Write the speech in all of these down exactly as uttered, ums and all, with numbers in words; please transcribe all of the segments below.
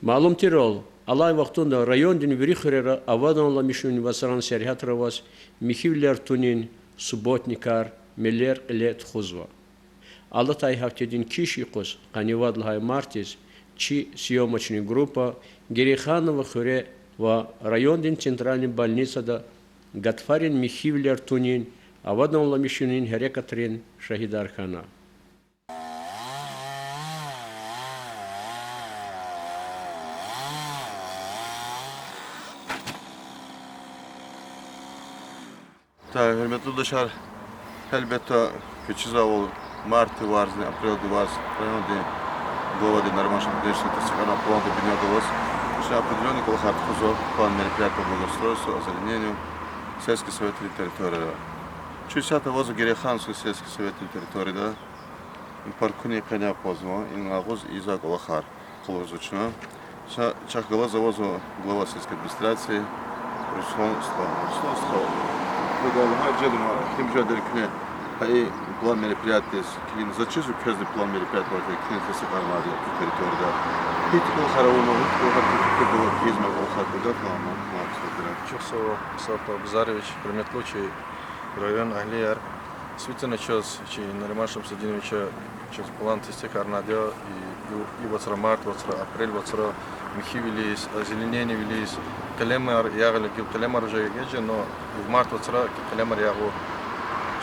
Малум тирал, алай вахтунда райондин вири хуьрера аваданламишунин вацран сергьятра аваз михьивилер тунин субботникар, мелер кьиле тухузва. Алатай гьафтедин киш юкъуз къанни вад лагьай мартдиз чи съёмочный группа Герейханово хуьре ва райондин центральный больницада гатфарин михьивилер тунин, аваданламишунин гьерекатрин шагьидар хьана. Гьуьрметлу юлдашар, гьелбетда, квез чизвайвал, мартдин варзни апрелдин варз райондин главадин Нариман Шамсудиновича тестикьарна пландин бинедаллаз чна определённый кӀвалахар тухузва, план мероприятий по благоустройству, озеленению сельских советрин территорияра. Чун исятда авазва Герейхановский сельский советрин территорияда. Им паркунин къене акъвазва, им агъуз ийизвай кӀвалахар къалурзава чна. Чна чахъ галаз авазва глава сельской администрации Руслан стха. Руслан стха, гьа жеда, им жеда куьне, гьа и план мероприятиедиз килигна, заз чизва квезни план мероприятий килигна тестикьарнавайди я куь территорияда. Гьихьтин кӀвалахар авунва, гьихьтин кӀвалахар килигна, гьихьтин кӀвалахар килигна, гьихьтин кӀвалахар килигна. Чухсагъул, Салтан Базарович, гьуьрметлу чи район агьлияр. Действительно, чаз, чи Нариман Шамсудиновича, чаз план тестикьарнавайди я, и, и, и вацра, март вацра, апрель вацра, михьивилиз, озеленениевилиз, къелемар ягъ-, гила къелемар уже эгечӀна, но и март вацра къелемар ягъур.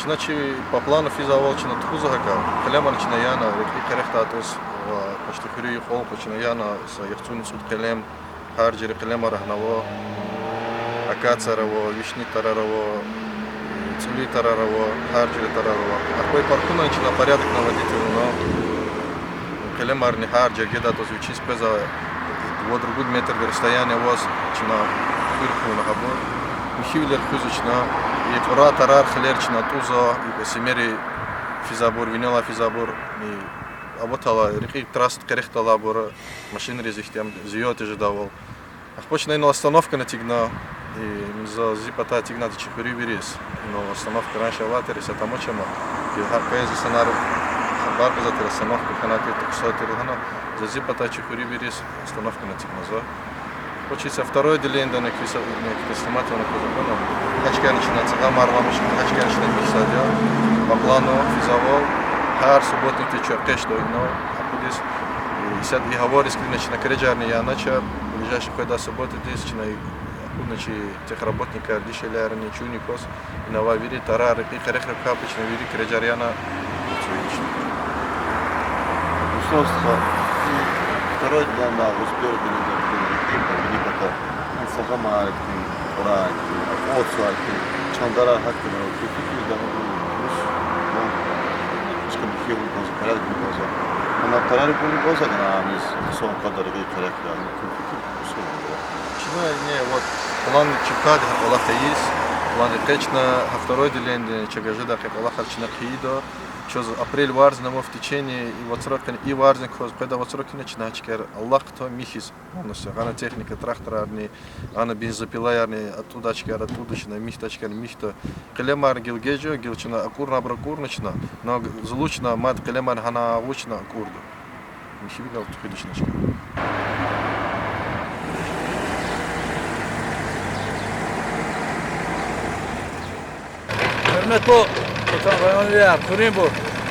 Чна чи по плану физвайвал чна тухузва гьакӀ, къелемар чна яна, рекье къерехдайди тӀуз, ва почти хуьруьн юкьвал кьван чна яна са яхцӀурни цӀуд къелем, гьар жуьре къелемар гьана ава, акацияр ава, вишни тарар ава, цӀули тарар ава, гьар жуьре тарар ава. Ахпа и паркунрани чна порядок наводить авуна. Къелемарни гьар жергедай тӀуз вичиз къвезвай, вад-ругуд метрдин расстояние аваз чна хуьр хъувуна гьабур. Михьивилер хуьзва чна, и кьурай тарар хилер чна тӀузва, и симери физвайбур, винелай физвайбур, и аватайла, рекье трасса къерехдайбур, машинриз ихьтин зиёд тежедайвал. Ахпа чна инал остановкани эцигна, и за зи патай эцигнатӀа чи хуьруьн вириз. Инал остановка раньше авай тир, исятда амач ама. И гьа къвез инсанар хабар кьазвай тир, остановка хьанай тир, тахсай тир лагьана, за зи патай чи хуьруьн вириз остановкани эцигна за. Вучиз второй отделениедани квез, квез снимать авуна квез акуна. Гьа чкаяр чна цӀагъамар аламишна, гьа чкаяр чна михьзавайди я. По плану физвайвал, гьар субботникди чун экъечӀда инал акъудиз. Исятда и гьавариз килигна чна крежарни яна чна, ближайший къведай субботадиз чна акъудна чи техработникар, дишегьлиярни, чунни кваз, ина авай вири тарар, рекье къерехрик капӀ чна вири крежар яна, працуем чна. Руслан стха, второй отделениедин агъуз, первый отделениедин агъуз, вини пата, и цӀагъамар хьтин, кьурай хьтин, акьван цавай хьтин, чандарар гьахьтин, фикир дагъа, ну, чка михьивун кваз, порядок кваз. Ана тарар кваз, ана амиз хъсан кадар гъи тарак я, ну, фикир, ну, Чна ина, вот, план чкадал гьа кӀвалах ийиз, план экъечӀна, гьа второй отделениедин чагажеда къе кӀвалахар чна хъийида. Чаз апрель варзни ава в течение, и вацра хьи-, и варзни кваз, къведай вацра хьана чна гьа чкаяр алахъда михьиз полностью. Гьана техника, тракторарни, гьана бензопилаярни, атӀудай чкаяр атӀуда чна, михьдай чкаяр михьда. Къелемар гила эгечӀна, гила чна акӀурнабур акӀурна чна, но зулуч чна мад къелемар гьана агъуч чна акӀурда. Михьивилел тухудач чна чка. Гьуьрметлу ватанвилер, хуьруьнбур,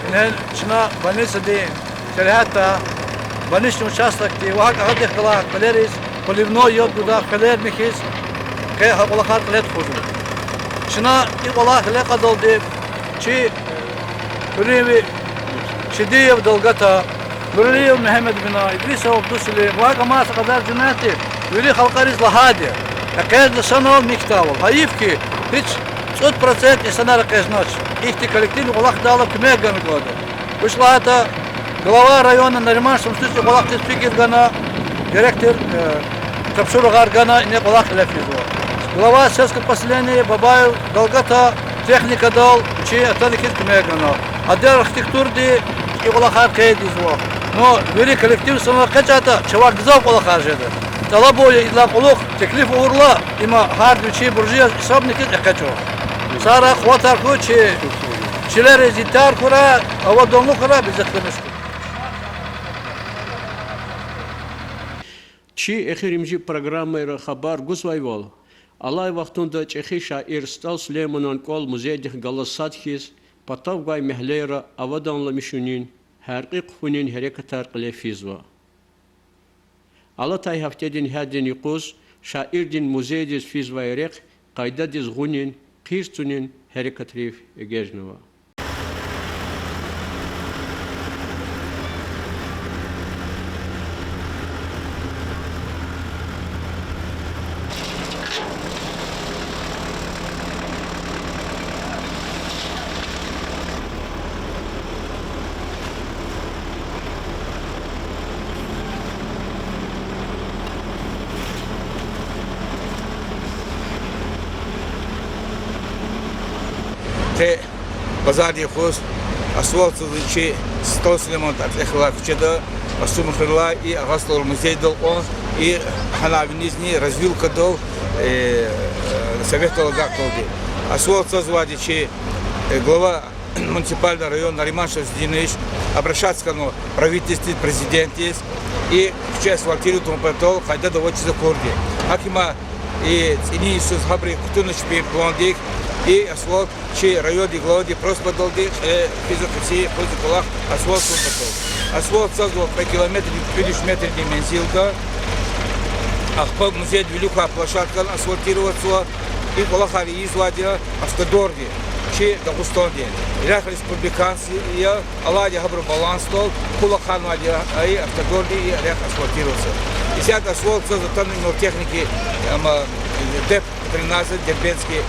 инал чна больницадин сергьятда, больничный участокдин ва гьакӀ агъадихъ галай кӀвалериз поливной яд гудай кӀвалер михьиз, къе гьа кӀвалахар кьиле тухузва. Чна и кӀвалах гъиле кьадалди чи хуьруьнви Чидиев Далгата, Нуралиев Мегьамед Бина, Идрисов Абдусалим ва гьакӀ амай са кьадар жемятди вири халкьариз лагьайди я: экъечӀда санал михьдайвал. Гьайиф хьи, гьич цӀуд процент инсанар экъечӀнач. Ихьтин коллективни кӀвалахдайла куьмек гана кӀанда. Вуч лагьайтӀа, глава района Нариман Шамсудинович и кӀвалахдиз фикир гана, герек тир, э, тапшуругъар гана, ина кӀвалах кьиле физва. Глава сельского поселения Бабаев Далгата техникадал чи атана хьиз куьмек гана. Отдел архитектуради и кӀвалахар къейд ийизва. Ну, вири коллектив санал экъечӀайтӀа, чавай гзаф кӀвалахар жеда. ТӀалабун я, идалай кьулухъ теклиф авурла, има гьарда вичин буржи яз гьисабни хьиз экъечӀун. Сара къуватар хьуй чи чилериз, итар хьурай, аваданлу хьурай, безетмиш хьуй. Чи эхиримжи программайра хабар гузвайвал, алай вахтунда чӀехи шаир СтӀал Сулейманан кӀвал музейдихъ галаз сад хьиз, патав гвай мягьлейра аваданламишунин, гьяркьи хъфунин гьерекатар кьиле физва. Алатай гьафтедин гьяддин юкъуз шаирдин музейдиз физвай рехъ къайдадиз гъунин, хъир цунин гьерекатрив эгечӀнава. Къе базардин юкъуз асфальт цазва чи СтӀал Сулейман тӀварцӀихъ галай куьчеда, Къасумхуьрелай и Агъа СтӀалрин музейдал кьван, и гьана винизни развилкадал, э, э, советдал агакьдалди. Асфальт цазвайди чи, э, глава муниципальный район Нариман Шамсудинович обращаться хьана правительстводиз, президентдиз, и куьче асфальтировать авун патал къайдада авачиз акурди. ГьакӀ им и цӀинин йисуз гьабуру кутуна чпин пландик, и асфальт чи райондин главадин просьбадалди, э, физва къенин къуз кӀвалах асфальт авун патал. Асфальт цазва кьве километр, кӀуьд виш метрдин мензилда. Ахпа музейдин вилик квай площадкани асфальтироватьзава, и кӀвалахар ийизвайди я автодорди, чи Дагъустандин. Рехъ республиканский я, алайди гьабурун балансдал, кул ахъайнавайди я и автодорди, и рехъ асфальтироватьзава. Исятда асфальт цаз атанва инал техника, амма ДЭП тринадцать, Дербентский,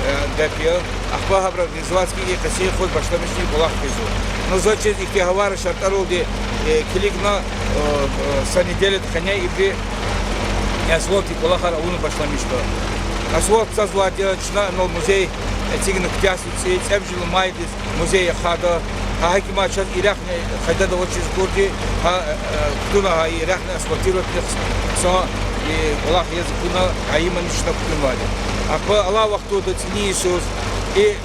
э, ДЭП я. Ахпа гьабуру организовать хьайи къенин къуз башламишна и кӀвалах физва. Ну, заз чиз, ихьтин гьавара шартӀаралди, э, килигна, э, э, са неделядин къене ибуру асфальтдин кӀвалахар авуна башламишда. Асфальт цазвайди я, чна инал музей эцигна куьтягьзава цӀи, цӀемуьжуьд лагьай майдиз музей ахъайда. Гьа гьакӀ им чаз и рехъни къайдада авачиз акурди, гьа, э, кутуна гьа и рехъни асфальтировать хъсан, и кӀвалах яз акуна, гьа имни чна кутунвайди. Ахпа алай вахтунда цӀинин йисуз и, э,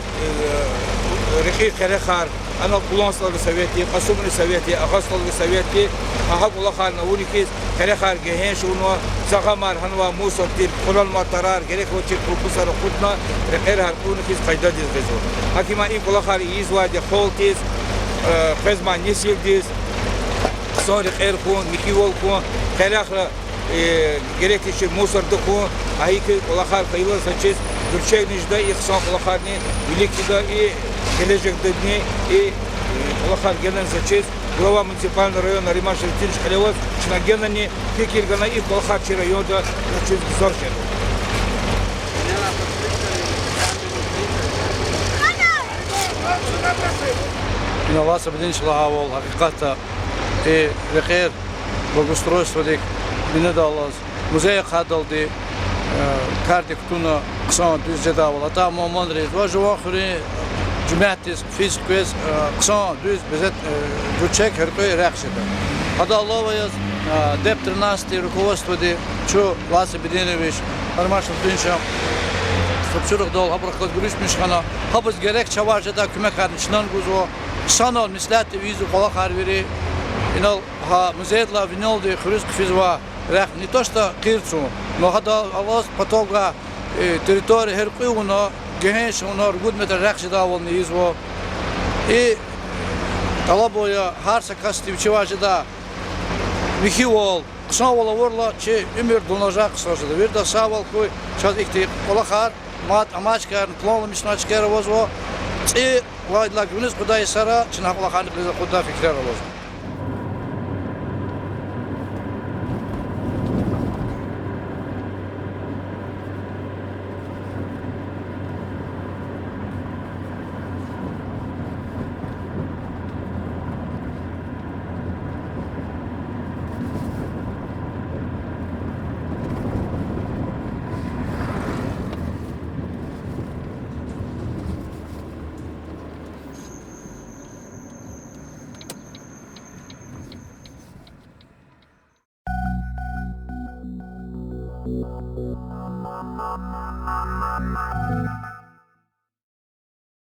рекьин къерехар, анал Кьулан СтӀалрин советди, Къасумрин советди, Агъа СтӀалрин советди, гьа, гьа кӀвалахарни авуна хьиз, къерехар гегьенш авунва, цагъамар, гьанвай мусор тир, кьуранвай тарар, герек авачир курпусар акъудна, рекьер гьяркьуьна хьиз къайдадиз гъизва. ГьакӀ им и кӀвалахар ийизвайди халкьдиз, э, къвезмай несилдиз хъсан рекьер хьун, михьивал хьун, къерехра, э, герек тушир мусор тахьун, гьа икӀ кӀвалахар хьайила, заз чиз, гуьрчегни жеда и хъсан кӀвалахарни, вилик фида и гележегдани, и, э, кӀвалахар генани, заз чиз, глава муниципальный район Нариман Шамсудинович кьиле аваз, чна генани фикир гана и кӀвалахар чи районда заз чиз гзаф жеда. Ина Аллагьди беденши лагьайвал, гьакъикъатда, и рекьер благоустройстводик бинедаллаз, музей ахъайдалди, э, кардик кутуна хъсан дуьз жедайвал. АтӀа муамманриз ва жуван хуьруьн жемятдиз физ-хквез, э, хъсан дуьз безет-, э, гуьрчег, гьяркьуь рехъ жеда. Гьадалай алава яз, э, ДЭП тринадцатьдин руководстводи чун Лазим Беденович, Нариман Шамсудинович, са чӀуру гьадал гьабурухъ галаз гуьруьшмиш хьана, гьабуруз герек чавай жедай куьмекарни чнани гузва. Хъсанал меслятдив ийизва кӀвалахар вири. Инал гьа музейдилай винелди хуьруьз хъфизва рехъ не то что къир цун, но гьадалай алаз патав гвай, э, территория гьяркьуь авуна, гегьенш авуна, ругуд метр рехъ жедайвални ийизва. И тӀалабун я гьар са касди вичивай жедай михьивал, хъсанвал авурла, чи уьмуьр дуланажагъ хъсан жеда. Виридаз сагъвал хьуй, чаз ихьтин кӀвалахар, мад амай чкайрин, планламишнавай чкайра авазва. ЦӀи ва идалай гуьгъуьниз къудай йисара чна гьа кӀвалахарни кьилиз акъуддай фикирар авазва.